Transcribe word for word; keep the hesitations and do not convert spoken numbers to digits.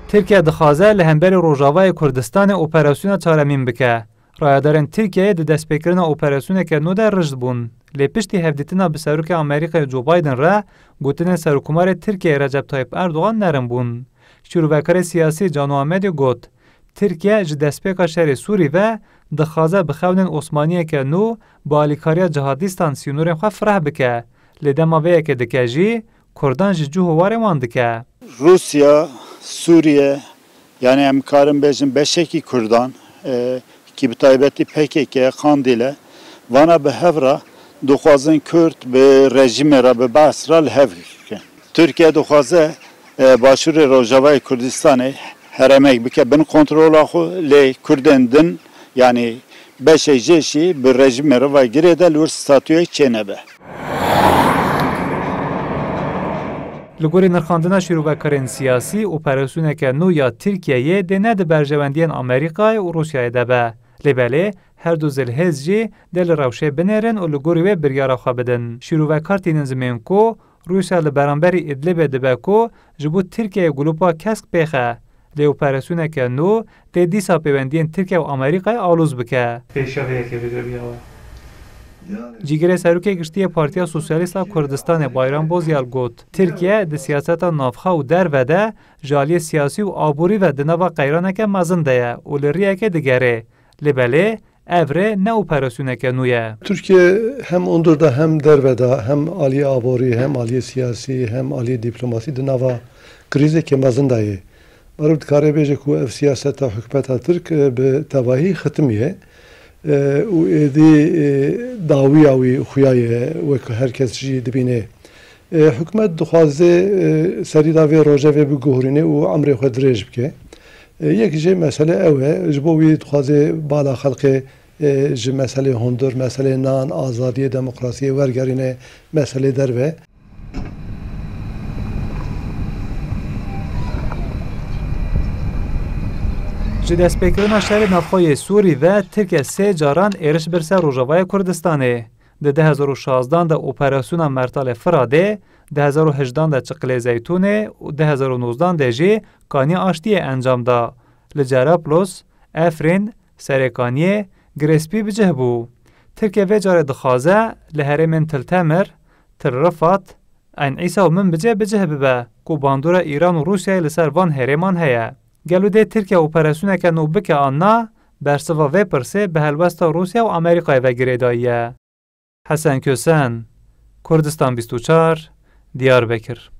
Tirkiye dixwaze li hemberî Rojavayê Kurdistanê operasyona çaremîn bike. Rayedarên Tirkiyeyê di destpêkirina operasyoneke nû de rijd bûn. Lê piştî hevdîtina bi Serokê Amerîkayê Joe Biden re, gotinên Serokkomarê Tirkiyeyê Recep Tayyip Erdogan nerin bûn. Şîrovekarê siyasî Cano Amedî got, Tirkiye ji destpêka şerê Sûrî ve dixwaze bi xewnên Osmaniyeke nû bi alîkariya cihadîstan sînorên xwe fireh bike. Lê dema vê yekê dike jî, Kurdan ji cih û warê wan dike. Rûsya, Sûriye, yani em karin bêjin beşekî Kurdan, e, ki bi taybetî P K K, Qandîle, vana bi hev re dixwazin Kurd bi rejîmê re, bi Baas re li hev bikin. Tirkiye dixwaze, e, Başûrê Rojavayê Kurdistanê heremek bike bin kontrola xwe, lê Kurdên din, yani beşek jê jî bi rejîmê re ve girêde li wir statuyek çênebe. Li gorî nirxandina şîrovekarên siyasî, operasyoneke nû ya Tirkiyeyê dê ne di berjewendiyên Amerîkayê û Rûsyayê de be. Lê belê, her du zilhêz jî dê li rewşê binêrin û li gorî wê biryara xwe bidin. Şîrovekar tînin zimên ku Rûsya li beramberî Idlibê dibe ku ji bo Tirkiyeyê gulûpa kesk pêxe. Lê operasyoneke nû dê dîsa pêwendiyên Tirkiye û Amerîkayê alûz bike. Pêşiya vê yekê bigire biyawe. Cîgirê Serokê Giştî yê Partiya Sosyalîst a Kurdistanê Bayram Bozyal got, Tirkiye di siyaseta navxa û derve de ji aliyê siyasî û aborî ve di nava qeyraneke mezin de ye û li riyekê digere. Lê belê, ev rê ne operasyoneke nû ye. Tirkiye hem hundir de hem derve de hem aliyê aborî hem aliyê siyasî hem aliyê dîplomasî di nava krîzeke mezin de ye. Meriv dikare bêje ku ev siyaseta hikûmeta Tirk, e, bi tevahî xitimiye, e, û êdî, e, dawiya wî xuya ye, wek her kes jî dibîne. E, hikûmet dixwaze, e, serî de vê rojevê biguhurîne û emrê xwe dirêj bike. E, yek jê mesele ew e, ji bo wî dixwaze bala xelkê, e, ji meselê hundir, meselê nan, azadiyê, demokrasiyê wergerîne meselê derve. Ji destpêkirina şerê navxwe yê Sûrî ve Tirkiye sê caran êriş bir ser Rojavayê Kurdistanê. Di du hezar û şazdan de operasyona Mertalê Firadê, du hezar û hejdan de Çiqilê Zeytûnê û du hezar û nozdan de jî Kanî Aştiyê encam da. Li Cerablos, Efrîn, Serêkaniyê, Girêspî bi cih bû. Tirkiye vê carê dixwaze li herêmên Til Temir, Til Rifat, Eyn Îsa û Minbicê bi cih bibe ku bandora Îran û Rûsyayê li ser van herêman heye. Gelo dê Tirkiye operasyoneke nû bike an na, bersiva vê pirsê bi helwesta Rûsya û Amerîkayê ve girêdayî ye. Hesen Kösen, Kurdistan bîst û çar, Diyarbekir.